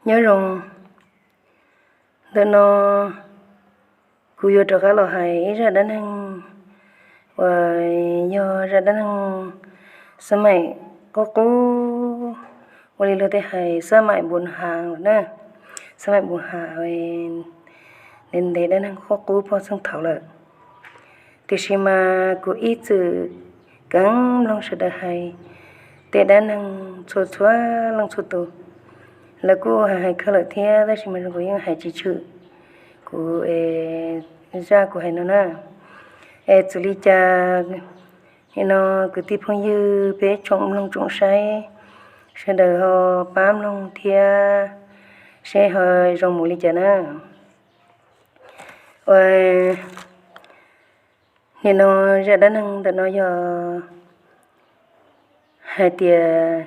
Nyob zoo, ntawm no kuv yuav rov qab los hais ib zaj dab neeg uas yog zaj dab neeg xab maim qub qub, ua li luag tej hais xab maim npus has na, xab maim npus has ntev ntev, dab neeg qub qub pog txheej thaud lawm. Tiam sis mas kuv ib txwm keev mloog sawv daws hais tej dab neeg txhua txhua leej txhua tus, lawv kuj hais hais kawg lawm thiab, tab sis mas kuv yeej hais tsis tshwm kuv zaj kuv hais no na. Es txawm li cas, nim no kwv tij phooj ywg peb tsoom mloog tsoom saib, sawv daws ho pab mloog thiab seb ho zoo mus li cas na. Ua, nim no zaj dab neeg ntawm no yog hais tias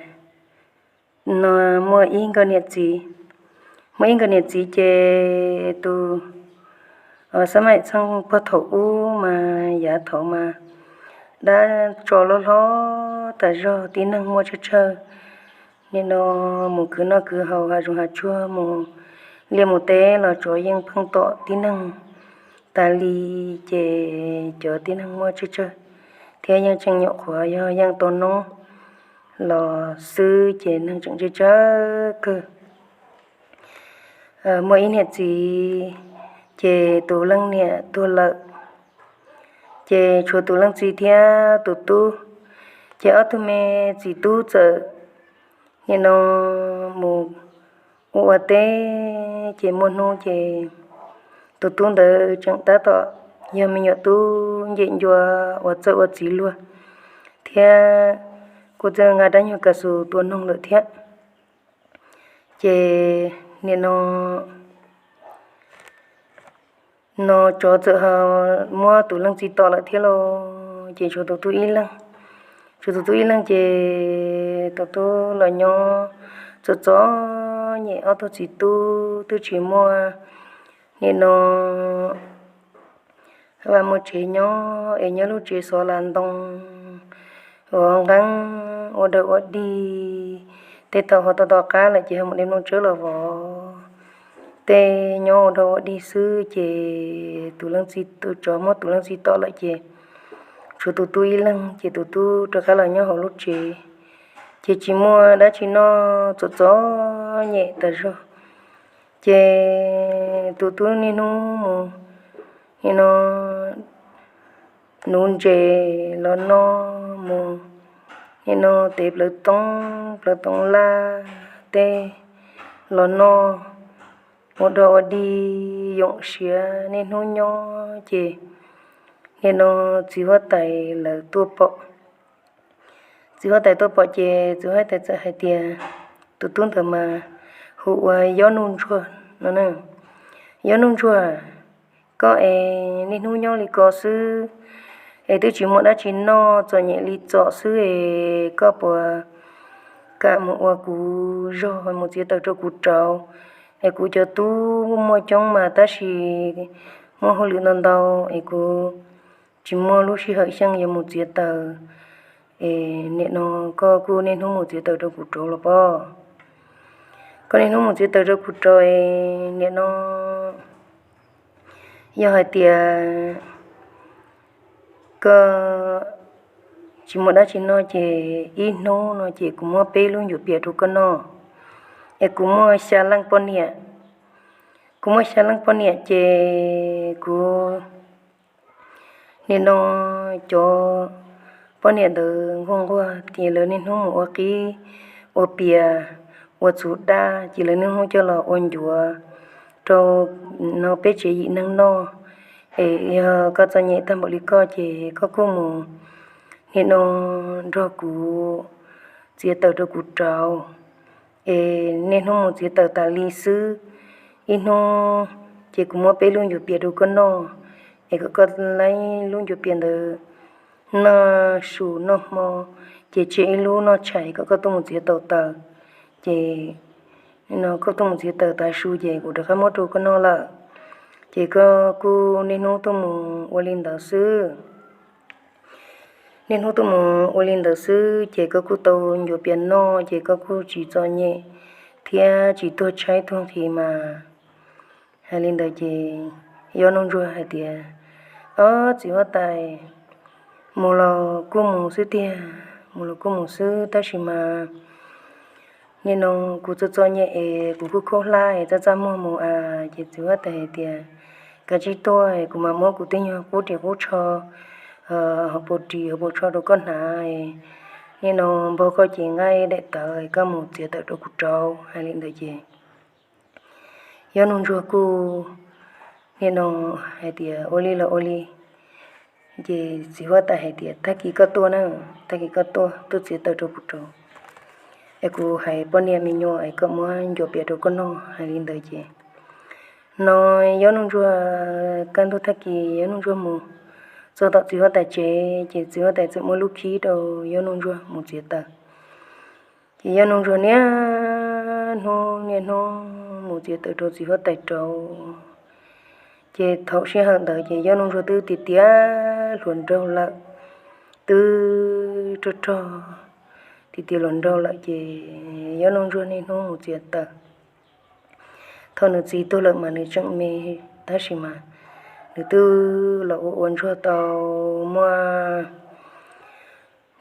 no muaj ib nkawm niam txiv, muaj ib nkawm niam txiv ces tus xab maim txheej pog thaum ub mas yav thaud mas dab tso loj hlob tas zog, tib neeg muaj tsawg tsawg. Nim no mus khwv noj khwv haus, hav zoov hav tsuag, mus liaj mus teb los tsuav yeej pheej tom tib neeg tas li, ces cov tib neeg muaj tsawg tsawg thiab yeej tseem nyuam qhuav yog yeej tau noob los xwb ces neeg tseem tsawg tsawg kawg. Muaj ib niam txiv, ces tus leej niam tuag lawm, ces tshuav tus leej txiv thiab tus tub, ces ob tug me txiv tub txawm nim no mus ua ua teb, ces muaj hnub ces tus tub ntawd tseem tab tom yog me nyuam tub ncem ncua uas txawj ua txiv luag thiab kuj txawj nqa dab nyuag kas xus tua noog lawm thiab. Ces nim no no tsov txawm ho muab tus leej txiv tom lawm thiab lauj, ces tshuav tus tub ib leeg. Tshuav tus tub ib leeg ces tus tub los nyob txom txom nyem, ob tug txiv tub twb tsis muaj nim no vaj muaj tsev nyob, es nyob lub tsev xov las ntoo uas nqeeb ua dog ua dig. Tej thaum ho tau tom qab lawm ces ho mus de nplooj tsawb los vov, tej nyob ua dog ua dig xwb. Ces tus leej txiv, tus tsov muab tus leej txiv tom lawm ces tshuav tus tub ib leeg, ces tus tub rov qab los nyob hauv lub tsev, ces tsis muaj dab tsi noj, txom txom nyem tas zog. Ces tus tub niaj hnub mus nim no nuv ntses los noj, mus nim no tev plawv toob plawv toob laj tej los noj, ua dog ua dig yoom siab niaj hnub nyob. Ces nim no txiv huab tais lawv tuaj pom, txiv huab tais tuaj pom ces txiv huab tais txawm hais tias, tus tub ntawd mas hu ua Yob Nuj Ntsuag no. Yob Nuj Ntsuag, koj es niaj hnub nyob li ko xwb es twb tsis muaj dab tsi noj, txom nyem li txom xwb es koj puas kam mus ua kuv zog mus txiav taws rau kuv rauv? Es kuv cov tub muaj coob mas tab sis muaj hauj lwm ntau ntau es kuv tsis muaj lub sij hawm xyeej yuav mus txiav taws. Es nim no koj kuj niaj hnub mus txiav taws rau kuv rauv los pob? Koj niaj hnub mus txiav taws rau kuv rauv es nim no yog hais tias koj tsis muaj dab tsi noj ces ib hnub no ces kuv muab peb lub ncuav pias rau koj noj. Es kuv muaj xya leej poj niam, kuv muaj xya leej poj niam ces kuv nim no cov poj niam ntawd nquag nquag ces lawv niaj hnub mus ua qib ua pias, ua txhuv dab ces lawv niaj hnub coj los ua ncuav rau no peb tsev yim neeg noj. Es yog koj txom nyem tag npaum li koj ces koj kuj mus nim no nrog kuv txiav taws rau kuv rauv. Es niaj hnub mus txiav taws tas li xwb, ib hnub ces kuv muab peb lub ncuav pias rau koj noj. Es kom koj laib lub ncuav pias ntawd noj su noj hmo, ces tseg ib lub noj tshais kom koj tuaj mus txiav tau taws. Ces no koj tuaj mus txiav taws tav su ces kuv rov qab muab rau koj noj lawm. Ces koj kuj niaj hnub tuaj mus ua li ntawd xwb. Niaj hnub tuaj mus ua li ntawd xwb ces koj kuj tau ncuav pias noj ces koj kuj tsis txom nyem. thiab tsis tuag tshaib tuag nqhis mas. Hais li ntawd ces Yob Nuj Ntsuag hais tias, Ob, txiv huab tais, mus los kuj mus xwb tiag, mus los kuj mus xwb, tab sis mas nim no kuv txom txom nyem es kuv kuj khaub hlab es txaj txaj muag mus as. Ces txiv huab tais hais tias, Kav tsij tuaj es kuv mam muab kuv tej nyuag qub ris qub tsho, hauv paus ris hauv paus tsho rau koj hnav, nim no npog koj cev nqaij daim tawv, koj mus txiav taws rau kuv rauv. Hais li ntawd ces Yob Nuj Ntsuag kuj nim no hais tias, Ua li los ua li. Ces txiv huab tais hais tias, Tag kis koj tuaj na, tag kis koj tuaj, tuaj txiav taws rau kuv rauv, es kuv hais poj niam me nyuam es kom muab ncuav pias rau koj noj. Hais li ntawd ces no Yob Nuj Ntsuag, kaj ntug tag kis Yob Nuj Ntsuag mus txog tom txiv huab tais tsev ces txiv huab tais txawm muab lub khib rau Yob Nuj Ntsuag mus txiav taws. Ces Yob Nuj Ntsuag niaj hnub niaj hnub mus txiav taws rau txiv huab tais rauv. Ces thaum sij hawm ntawd ces Yob Nuj Ntsuag twb tiav tiav hluas nraug lawm, twb rog rog tiav tiav hluas nraug lawm ces Yob Nuj Ntsuag niaj hnub mus txiav taws. Thaum nws txiv tuag lawm mas nws tseem me, tab sis mas nws twb los ua ua ntsuag tau muaj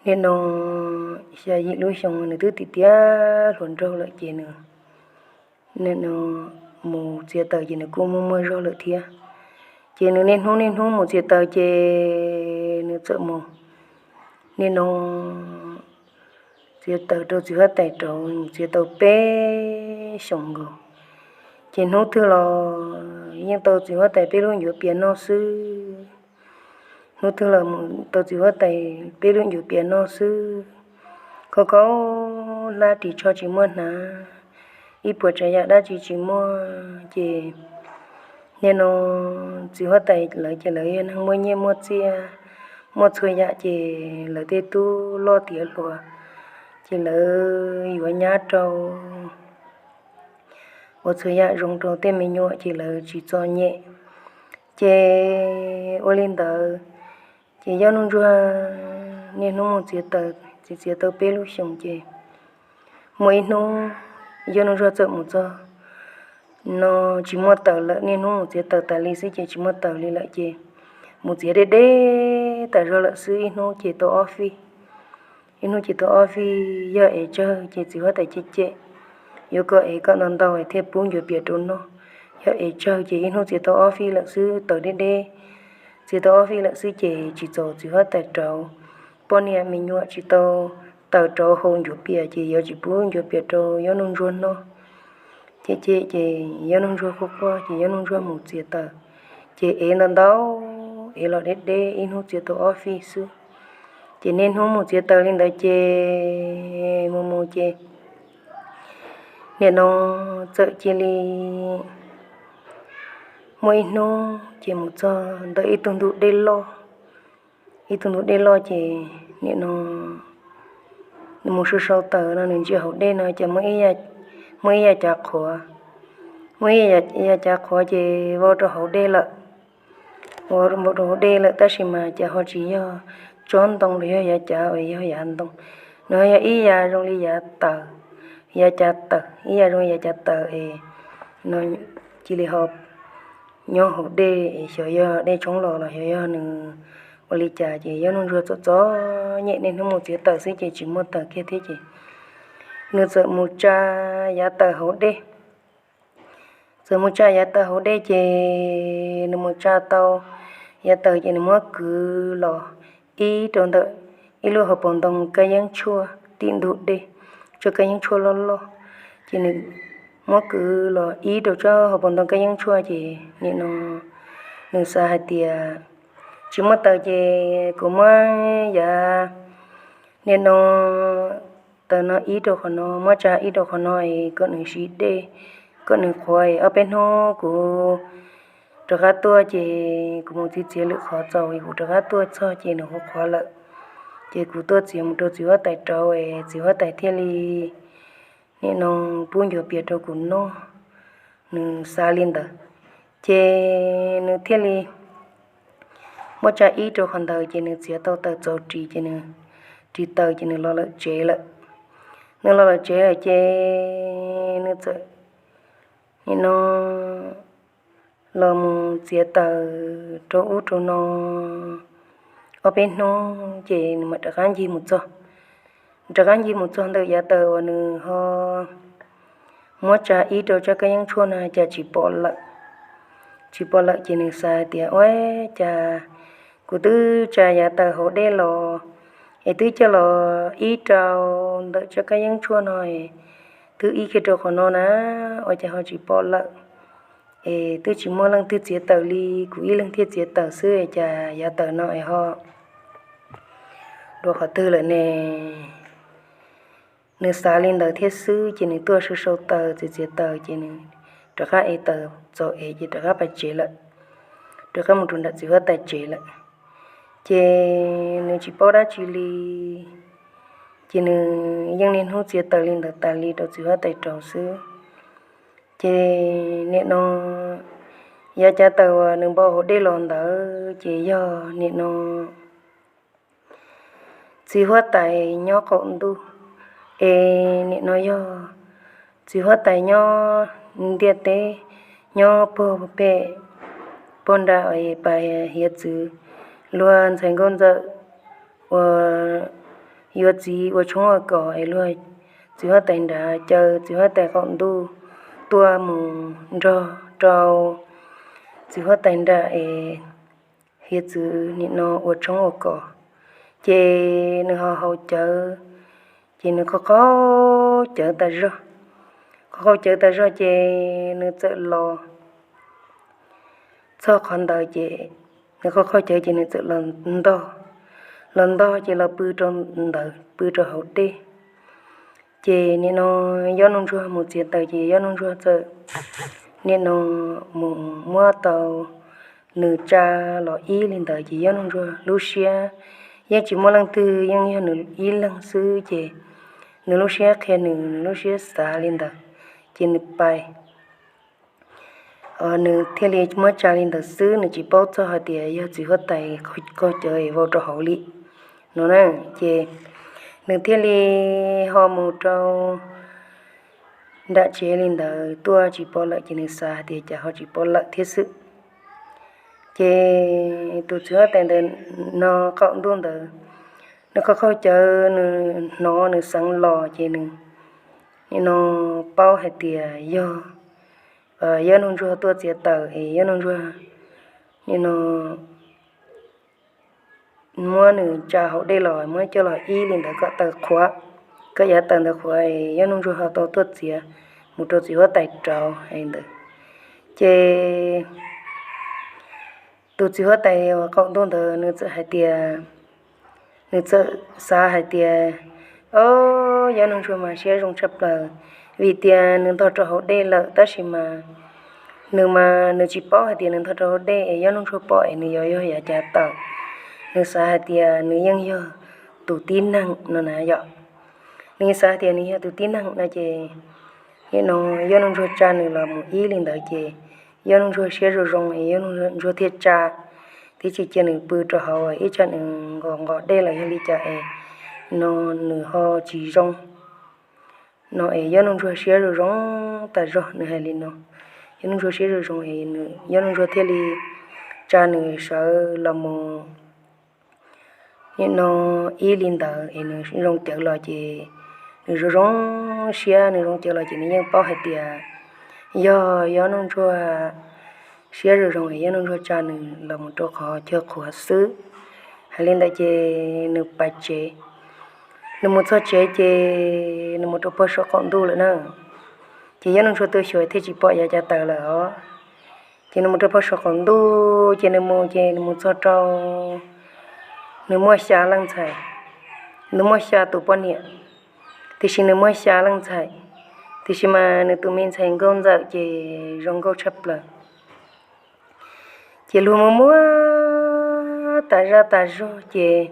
nim no xya yim lub xyoo, nws twb tiav tiav hluas nraug lawm ces nws mus txiav taws ces nws kuj muaj muaj zog lawm thiab. Ces nws niaj hnub niaj hnub mus txiav taws ces nws txawm mus nim no txiav taws rau txiv huab tais rauv, mus txiav tau peb xyoos nkaus. Ces hnub twg los yeej tau txiv huab tais peb lub ncuav pias noj xwb. Hnub twg los mus tau txiv huab tais peb lub ncuav pias noj xwb. Khaub khaub hlab ris tsho tsis muaj hnav, ib puas tsav yam dab tsi tsis muaj ces nim no txiv huab tais lawv ces lawv yog neeg muaj nyiaj muaj txiaj, muaj txhua yam ces lawv tej tub loj tiav hluas ces lawv yuav nyab rau ua txhua yam zoo rau tej me nyuam ces lawv tsis txom nyem. Ces ua li ntawd ces Yob Nuj Ntsuag niaj hnub mus txiav taws, txiav txiav tau peb lub xyoos ces muaj ib hnub Yob Nuj Ntsuag txawm mus txog no tsis muaj taws lawm, niaj hnub mus txiav taws tas li xwb ces tsis muaj taws li lawm ces mus txiav deb deb tas zog lawm xwb, ib hnub ces tau ob fij. Ib hnub ces tau ob fij, yog ev tsawg ces txiv huab tais cem cem, yuav kom ev kom ntau ntau thiaj pub ncuav pias rau noj. Yog ev tsawg ces ib hnub txiav tau ob fij lawm xwb, taws deb deb, txiav tau ob fij lawm xwb ces tsis txaus txiv huab tais rauv. Poj niam me nyuam tsis tau taws rauv hau ncuav pias ces yuav tsis pub ncuav pias rau Yob Nuj Ntsuag noj. Ces ces ces Yob Nuj Ntsuag quaj quaj ces Yob Nuj Ntsuag mus txiav taws, ces ev ntau ntau, ev los deb deb, ib hnub txiav tau ob fij xwb. Ces niaj hnub mus txiav taws li ntawd ces mus mus ces nim no txawm cia li muaj ib hnub ces mus txog ntawm ib tug ntug dej loj. Ib tug ntug dej loj ces nim no nws mus sau sau taws no nws ntsia hauv dej no ces muaj ib yav cav qhuav, muaj ib yav cav qhuav ces vau rau hauv dej lawm. Vau rau hauv dej lawm tab sis mas ces ho tsis yog tsob ntoo los yog yav cav uas yog yav ntoo, nws ho yog ib yav zoo li yav taws, yav cav taws, ib yav zoo yav cav taws es no cia li ho nyob hauv dej es xyov yog dej tshoob los los xyov yog nws ua li cas ces Yob Nuj Ntsuag txom txom nyem niaj hnub mus txiav taws xwb ces tsis muaj taws kiag thiab ces nws txawm mus tsa yav taws hauv dej. Txawm mus tsa yav taws hauv dej ces nws mus tsa tau yav taws ces nws muab kwv los ib rau ntawm ib lub hauv paus ntoo kab yeeb tshuaj tim ntug dej, tsob kab yeeb tshuaj loj loj. Ces nws muab kwv los ib rau tsob hauv paus ntoo kab yeeb tshuaj ces nim no nws xav hais tias tsis muaj taws ces kuv muab yav nim no taws no ib rau qhov no, muab tsa ib rau qhov no es kom nws siv dej, kom nws qhuav es ob peb hnub kuv rov qab tuaj ces kuv mus txiav txiav lwm qhov txaus es kuv rov qab tuaj txog ces nws qhuav qhuav lawm. Ces kuv tuaj txiav mus rau txiv huab tais rauv es txiv huab tais thiaj li nim no pub ncuav pias rau kuv noj. Nws xav li ntawd ces nws thiaj li muab tsa ib rau qhov ntawd ces nws txiav tau taws txaus ris ces nws ris taws ces nws los lawm tsev lawm. Nws los lawm tsev lawm ces nws txawm nim no los mus txiav taws rau ub rau no ob peb hnub ces nws mam rov qab ncig mus txog. Rov qab ncig mus txog ntawm yav taws uas nws ho muab tsa ib rau tsob kab yeeb tshuaj no cas tsis pom lawm. Tsis pom lawm ces nws xav tias, Ua cas kuv twb tsa yav taws hauv dej los es twb coj los ib rau ntawm tsob kab yeeb tshuaj no, twb ib kiag rau qhov no na, ua cas ho tsis pom lawm? Es twb tsis muaj leej twg txiav taws li, kuv ib leeg thiaj txiav taws xwb, cas yav taws no es ho dua qhov twg lawm ne? Nws xav li ntawd thiab xwb ces nws tuaj sau sau taws txiav txiav taws ces nws rov qab ev taws txaus ev ces rov qab pais tsev lawm. Rov qab mus rau nram txiv huab tais tsev lawm. Ces nws tsis paub dab tsi li, ces nws yeej niaj hnub txiav taws li ntawd tas li rau txiv huab tais rau xwb. Ces nim no yav cav taws uas nws npo hauv dej los ntawd ces yog nim no txiv huab tais nyob qaum ntuj, es nim no yog txiv huab tais nyob ntiaj teb, nyob puag pem puag nram pas hiav txwv, luag ntxhais nkauj ntxawm uas yuav txiv ua tshoob ua kos es luag txiv huab tais nrad caw txiv huab tais qaum ntuj tuaj mus nrog rau txiv huab tais nram es hiav txwv nim no ua tshoob ua kos. Ces nws ho haus cawv, ces nws qaug qaug cawv tas zog. Qaug qaug cawv tas zog ces nws txawm los txog qhov ntawd ces nws qaug qaug cawv ces nws txawm los ntog, los ntog ces los pw rau ntawd, pw rau hauv dej. Ces nim no Yob Nuj Ntsuag mus txiav taws ces Yob Nuj Ntsuag txawm nim no mus muab tau nws tsa los ib li ntawd ces Yob Nuj Ntsuag lub siab yeej tsis muaj leej twg, yeej yog nws ib leeg xwb ces nws lub siab qhia nws, nws lub siab xav li ntawd ces nws pais nws thiaj li muab tsa li ntawd xwb, nws tsis paub txog hais tias yog txiv huab tais qaug cawv vau rau hauv li no na. Ces nws thiaj li ho mus rau nram tsev li ntawd tuaj tsis pom lawm ces nws xav hais tias cas ho tsis pom lawm thiab xwb. Ces tus txiv huab tais ntawd no qaum ntuj ntawd nws qaug qaug cawv, nws hnov nws xeev los ces nws nim no paub hais tias yog Yob Nuj Ntsuag tuaj txiav taws es Yob Nuj Ntsuag nim no muab nws tsa hauv dej los muab coj los ib li ntawd kom taws qhuav, kom yav taws ntawd qhuav es Yob Nuj Ntsuag ho tau tuaj txiav mus rau txiv huab tais rauv li ntawd. Ces tus txiv huab tais uas qaum ntuj ntawd nws txawm hais tias, nws txawm xav hais tias, Ob, Yob Nuj Ntsuag mas siab zoo tshaj plaws, vim tias nws ntog rau hauv dej lawm tab sis mas nws mas nws tsis paub hais tias nws ntog rau hauv dej es Yob Nuj Ntsuag pom es nws yuav yog yav cav taws. Nws xav hais tias nws yeej yog tus tib neeg no na yom. Nws xav hais tias nws yog tus tib neeg no ces nim no Yob Nuj Ntsuag tsa nws los mus ib li ntawd ces Yob Nuj Ntsuag siab zoo zoo es Yob Nuj Ntsuag thiaj tsa, thiab tsis cia nws pw rau hauv, ib tsam nws nqos nqos dej los yog li cas es no nws ho tsis zoo no es Yob Nuj Ntsuag siab zoo zoo tas zog, nws hais li no. Yob Nuj Ntsuag siab zoo zoo es nws, Yob Nuj Ntsuag thiaj li tsa nws sawv los mus nim no ib li ntawd es nws zoo cawv los ces nws zoo zoo siab, nws zoo cawv los ces nws yeej paub hais tias yog Yob Nuj Ntsuag siab zoo zoo es Yob Nuj Ntsuag tsa nws los mus rau qhov chaw qhuav xwb. Hais li ntawd ces nws pais tsev. Nws mus txog tsev ces nws mus rau pem saum qaum ntuj lawm na. Ces Yob Nuj Ntsuag tuaj xyuas thiaj tsis pom yav cav taws lawm os. Ces nws mus rau pem saum qaum ntuj ces nws mus ces nws mus txog rau, nws muaj xya leej ntxhais, nws muaj xya tus poj niam, tiam sis nws muaj xya leej ntxhais, tiam sis mas nws tus me ntxhais nkauj ntxawm ces zoo nkauj tshaj plaws. Ces luag muab muab tas zaj tas zog ces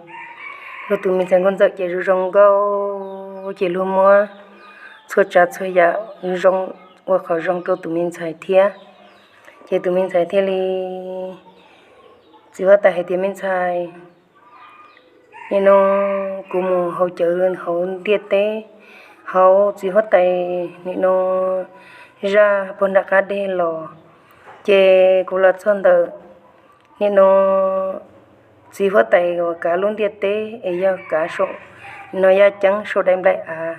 luag tus me ntxhais nkauj ntxawm ces zoo zoo nkauj ces luag muab txhua tsav txhua yam zoo ua qhov zoo rau tus me ntxhais thiab. Ces tus me ntxhais thiaj li, txiv huab tais hais tias, Me ntxhais, nim no kuv mus haus cawv hauv ntiaj teb, hauv txiv huab tais nim no zaj puag nram qab deg los, ces kuv los txog ntawm nim no txiv huab tais uas kav lub ntiaj teb es yog kav saum nim no yaj ceeb saum daim nplaim av,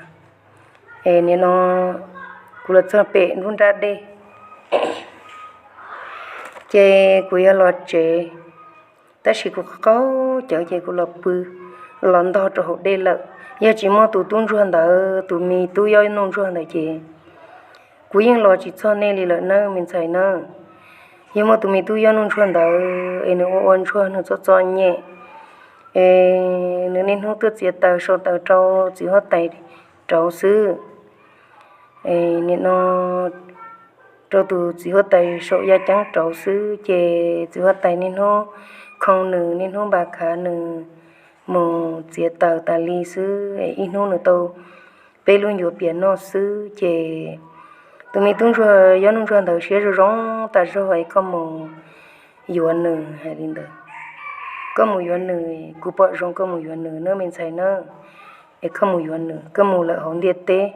es nim no kuv los txog pem nruab nrab dej, ces kuv yuav los tsev, tab sis kuv qaug cawv ces kuv los pw, los ntog rau hauv dej lawm. Yog tsis muaj tus tub ntsuag ntawd, tus me tub yob nuj ntsuag ntawd ces kuv yeej los tsis txog nej li lawm nawb me ntxhais na. Yog muaj tus me tub yob nuj ntsuag ntawd es nws ua ua ntsuag nws txom txom nyem, es nws niaj hnub tuaj txiav taws sau taws rau txiv huab tais rauv xwb, nim no rau tus txiv huab tais saum yaj ceeb rauv xwb, ces txiv huab tais niaj hnub khoo nws, niaj hnub npa khav nws mus txiav taws tas li xwb, ib hnub nws tau peb lub ncuav pias noj xwb. Ces tus me tub ntsuag yob nuj ntsuag ntawd siab zoo zoo tas zog es koj mus yuav nws hais li ntawd, koj mus yuav nws, kuv pom zoo koj mus yuav nws nawb me ntxhais na. Es koj mus yuav nws, koj mus lawm hauv ntiaj teb,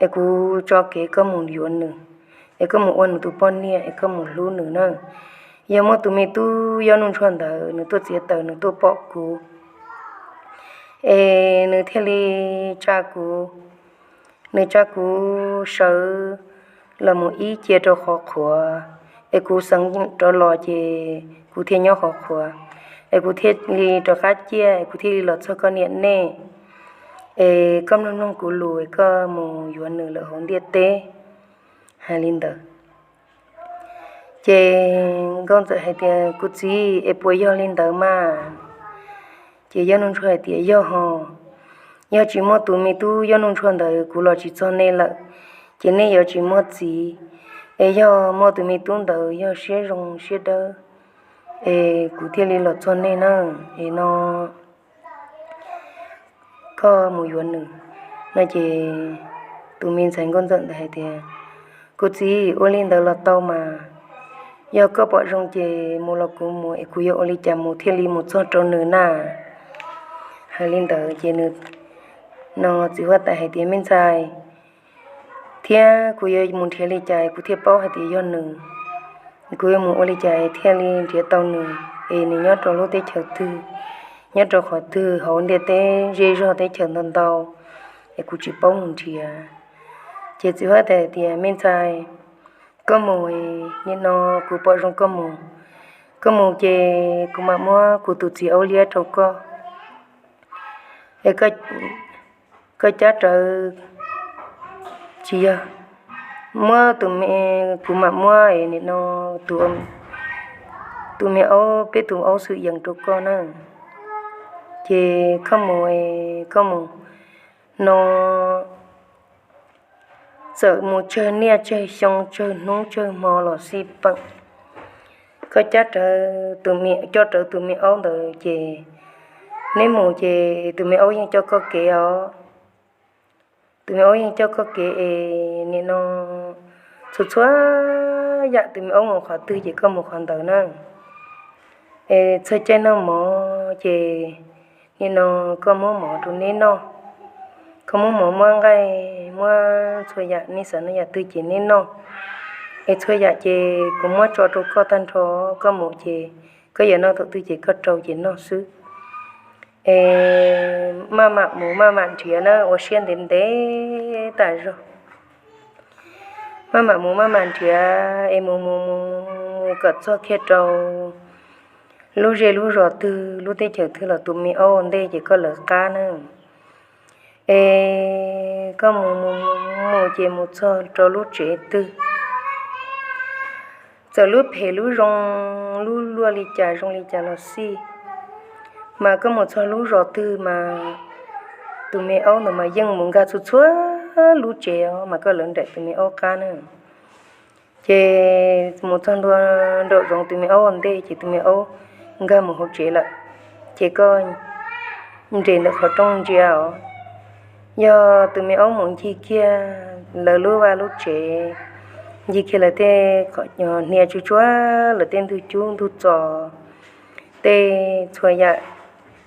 es kuv tso kev koj mus yuav nws, es koj mus ua nws tus poj niam, es koj mus hlub nws na. Yog muaj tus me tub yob nuj ntsuag ntawd nws tuaj txiav taws nws tuaj pom kuv, es nws thiaj li tsa kuv, nws tsa kuv sawv los mus ib cia rau qhov qhuav, es kuv xeev rov los ces kuv thiaj nyob qhov qhuav, es kuv thiaj li rov qab ciaj es kuv thiaj li los txog koj niam nej, es koj mloog mloog kuv lus es koj mus yuav nws lawm hauv ntiaj teb hais li ntawd. Ces nkauj ntxawm hais tias, kuv txiv, es puas yog li ntawd mas? Ces yob nuj ntsuag hais tias, yog ho, yog tsis muaj tus me tub yob nuj ntsuag ntawd kuv los tsis txog nej lawm, ces nej yuav tsis muaj txiv. Es yog muaj tus me tub ntawd yog siab zoo siab dawb, es kuv thiaj li los txog nej na. Es no koj mus yuav nws no. Ces tus me ntxhais nkauj ntxawm ntawd hais tias, kuv txiv, ua li ntawd los tau mas, yog koj pom zoo ces mus los kuv mus, es kuv yuav ua li cas mus thiaj li mus txog rau nws na? Hais li ntawd ces nws no txiv huab tais hais tias, me ntxhais, thiab kuv yuav mus nrhiav li cas kuv thiaj paub hais tias yog nws? Kuv yuav mus ua li cas thiaj li nrhiav tau nws? Es nws nyob rau lub teb chaws twg, nyob rau qhov twg hauv ntiaj teb zej zog teb chaws ntau ntau, es kuv tsis paub mus nrhiav. Ces txiv huab tais hais tias, me ntxhais, koj mus, nim no kuv pom zoo koj mus, koj mus ces kuv mam muab kuv tus txiv aub liab rau koj, es koj cab rawv, tsis yog, muab tus me, kuv mam muab nim no tus me aub, peb tus aub xwm yees rau koj na. Ces koj mus, koj mus no, txawm mus tsawg niaj tsawg xyoo tsawg hnub tsawg hmo los xij peem, koj cab rawv, coj rawv tus me aub ntawd ces neb mus ces tus me aub yeej coj koj kev os. Tus me aub yeej coj koj kev es nim no txhua txhua yam tus me aub mus qhov twg ces koj mus qhov ntawd na. Es txog caij noj mov ces nim no koj muab mov rau neb noj, koj muab mov muab nqaij muab txhua yam neb xav noj yam twg ces neb noj. Es txhua yam ces kuv muab tso rau koj tag nrho, koj mus ces koj yuav noj thaum twg ces koj rau ces noj xwb. Es maj mam mus maj mam nrhiav na, ua siab ntev ntev tas zog. Maj mam mus maj mam nrhiav es mus mus mus mus kom txog kiag rau lub zej lub zos twg lub teb chaws twg los tus me aub ua ntej ces koj lawv qab na. Es koj mus mus mus ces mus txog rau lub tsev twg, txawm lub phem lub zoo, lub luaj li cas zoo li cas los xij, mas koj mus txog lub zos twg mas tus me aub ntawd mas yeej mus nkag txhua txhua lub tsev os, mas koj lawv nraim tus me aub qab na. Ces mus txog ntua nraum zoov tus me aub ua ntej ces tus me aub nkag mus hauv tsev lawm, ces koj nres ntawm qhov rooj ntsia os. Yog tus me aub mus ncig kiag lawv lub vaj lub tsev, ncig kiag lawv tej hnia tsuj tsuav, lawv tej ntug cub ntug txos, tej txhua yam,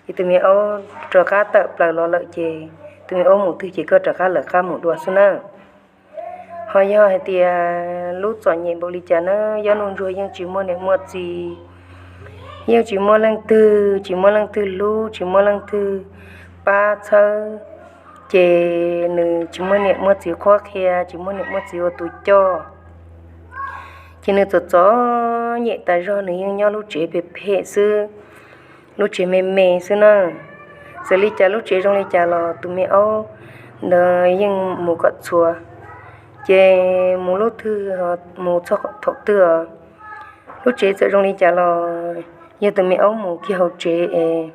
ces tus me aub rov qab tawm plaws los lawm ces tus me aub mus twg ces koj rov qab lawv qab mus dua xwb na. Ho yog hais tias lub txom nyem npaum li cas na, Yob Nuj Ntsuag yeej tsis muaj niam muaj txiv, yeej tsis muaj leej twg, tsis muaj leej twg hlub, tsis muaj leej twg pab txhawb, ces nws tsis muaj niam muaj txiv qhuab qhia, tsis muaj niam muaj txiv ua tus coj. Ces nws txom txom nyem tas zog, nws yeej nyob lub tsev phem phem xwb, lub tsev me me xwb na. Txawm li cas lub tsev zoo li cas los tus me aub ntawd yeej mus kom txhua. Ces mus lub twg, mus txog thaum twg, lub tsev txawm zoo li cas los yog tus me aub mus kiag hauv tsev es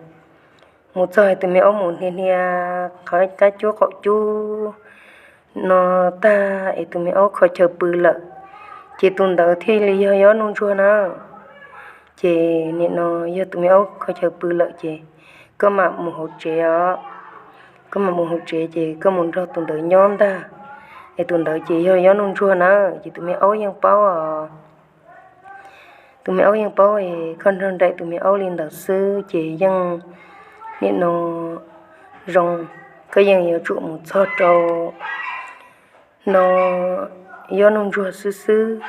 mus txog es tus me aub mus hnia hnia qhov kab cub qaum cub no tag es tus me aub kho chaw pw lawm, ces tus ntawd thiaj li yog Yob Nuj Ntsuag na. Ces nim no yog tus me aub kho chaw pw lawm ces koj mam mus hauv tsev os. Koj mam mus hauv tsev ces koj mus nrog tus ntawd nyob ntag, es tus ntawd ces yog Yob Nuj Ntsuag na. Ces tus me aub yeej paub os. Tus me aub yeej paub es koj nrog nraim tus me aub li ntawd xwb ces yeej nim no zoo, koj yeej yuav tsum mus txog rau no Yob Nuj Ntsuag xwb xwb.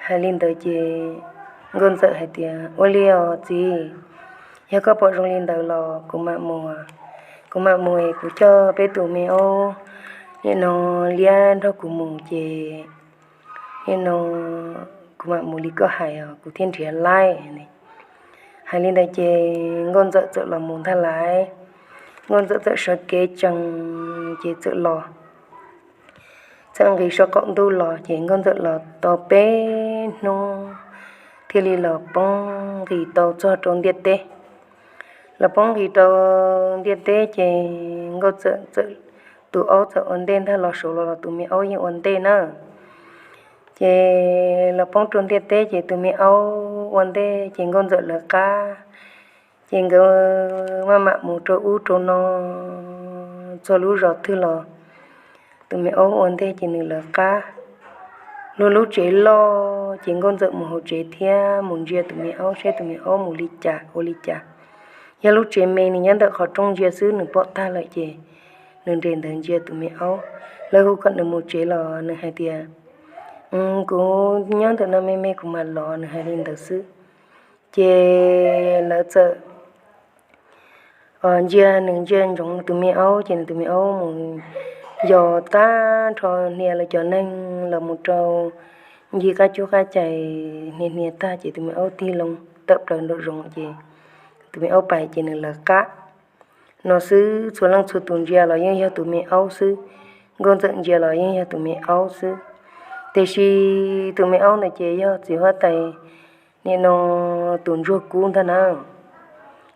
Hais li ntawd ces Nkauj Ntxawm hais tias, ua li os txiv, yog koj pom zoo li ntawd los kuv mam mus, kuv mam mus es kuv coj peb tus me aub nim no liab nrog kuv mus ces nim no kuv mam mus li koj hais os, kuv thiaj nrhiav laib. Hais li ntawd ces Nkauj Ntxawm txawm los mus ntag lauj. Nkauj Ntxawm txawm sawv kev tsees ces txawm los, txawm nqis saum qaum ntuj los ces Nkauj Ntxawm los tau peb hnub thiaj li los poob nqis tau txog rau ntiaj teb. Los poob nqis rau ntiaj teb ces Nkauj Ntxawm txawm, tus aub txawm ua ntej ntag, los saud los los tus me aub yeej ua ntej na. Ces los poob rau ntiaj teb ces tus me aub ua ntej ces Nkauj Ntxawm lawv qab, ces nkawd maj mam mus rau ub rau no txog lub zos twg los tus me aub ua ntej ces nws lawv qab. Luag lub tsev loj ces Nkauj Ntxawm mus hauv tsev thiab mus ntsia tus me aub seb tus me aub mus li cas ua li cas. Yog lub tsev me nws nyob ntawm qhov rooj ntsia xwb nws pom tag lawm ces nws nres ntawd ntsia tus me aub. Lawv hu kom nws mus tsev los nws hais tias, kuv nyob ntawm no me me kuv mam los, nws hais li ntawd xwb. Ces lawv txawm ntsia, nws ntsia ntsoov tus me aub ces nws tus me aub mus yos tag nrho hnia lawv cov neeg los mus rau ncig qab cub qab cais hnia hnia tag ces tus me aub tig loo tawm plaws nraum zoov ces tus me aub pais ces nws lawv qab. No xwb txhua leej txhua tus ntsia los yeej yog tus me aub xwb, Nkauj Ntxawm ntsia los yeej yog tus me aub xwb. Tiam sis tus me aub ntawd ces yog txiv huab tais nim no tus ntsuag kub ntag na.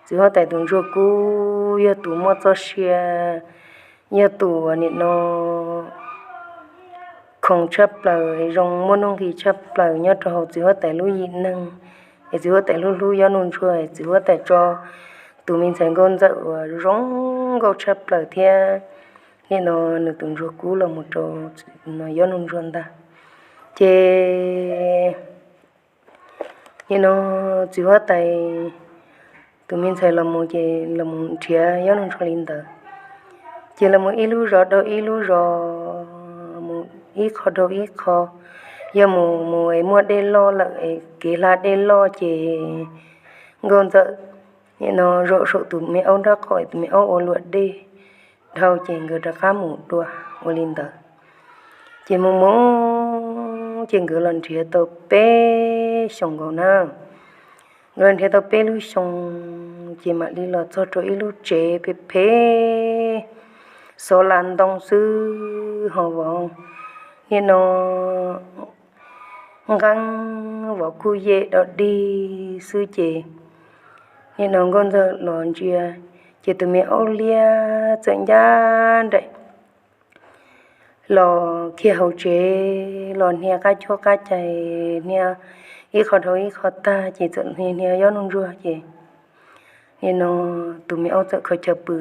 Txiv huab tais tus ntsuag kub yog tus muaj txoj sia, yog tus nim no khoom tshaj plaws, zoo muaj nuj nqis tshaj plaws nyob rau hauv txiv huab tais lub yim neeg. Es txiv huab tais hlub hlub Yob Nuj Ntsuag, txiv huab tais tso tus me ntxhais Nkauj Ntxawm uas zoo nkauj tshaj plaws thiab nim no nws tus ntsuag kub los mus rau Yob Nuj Ntsuag ntag. Ces nim no txiv huab tais tus me ntxhais los mus ces los mus nrhiav Yob Nuj Ntsuag li ntawd. Ces los mus ib lub zos dhau ib lub zos, mus ib qho dhau ib qho, yog mus mus es muaj dej loj lawm es kev hla dej loj ces Nkauj Ntxawm nim no zaum saum tus me aub nraub qaum es tus me aub ua luam dej dhau ces nkawd rov qab mus dua ua li ntawd. Ces mus mus ces nkawd los nrhiav tau peb xyoos nkaus na. Nkawd los nrhiav tau peb lub xyoos ces mam li los txog rau ib lub tsev phem phem, xov las ntoo xwb ho vov, nim no nqeeb vov kuj yem dog dig xwb ces nim no Nkauj Ntxawm los ntsia ces tus me aub liab txawm ncaj nraim los kiag hauv tsev los hnia qab cuab qab cais, hnia ib qho dhau ib qho tag ces txawm hnia hnia Yob Nuj Ntsuag ces nim no tus me aub txawm kho chaw pw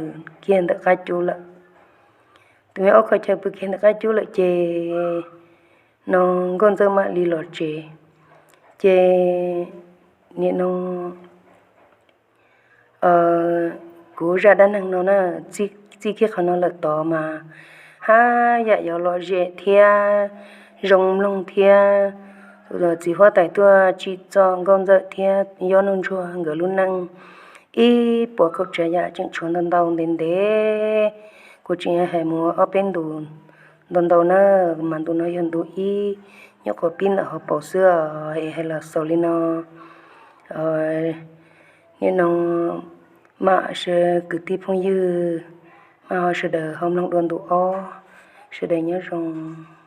kiag ntawm qab cub lawm. Tus me aub kho chaw pw kiag ntawm qab cub lawm ces no Nkauj Ntxawm mam li los tsev. Ces nim no kuv zaj dab neeg no na, txij txij kiag qhov no lawm tod mas haj yam yuav lom zem thiab zoo mloog thiab. Txiv huab tais tuaj tsim txom nkauj ntxawm thiab yob nuj ntsuag nkawd lub neej ib puas kaum tsav yam tseem tshuav ntau ntau ntev ntev. Kuv tseem hais mus ob peb ntu ntau ntau na, mas ntu no yog ntu ib, nyuam qhuav pib ntawm hauv paus xwb os, es hais los xaus li no. Nim no mam sawv kwv tij phooj ywg, mam ho sawv daws ho mloog dua ntu ob, sawv daws nyob zoo.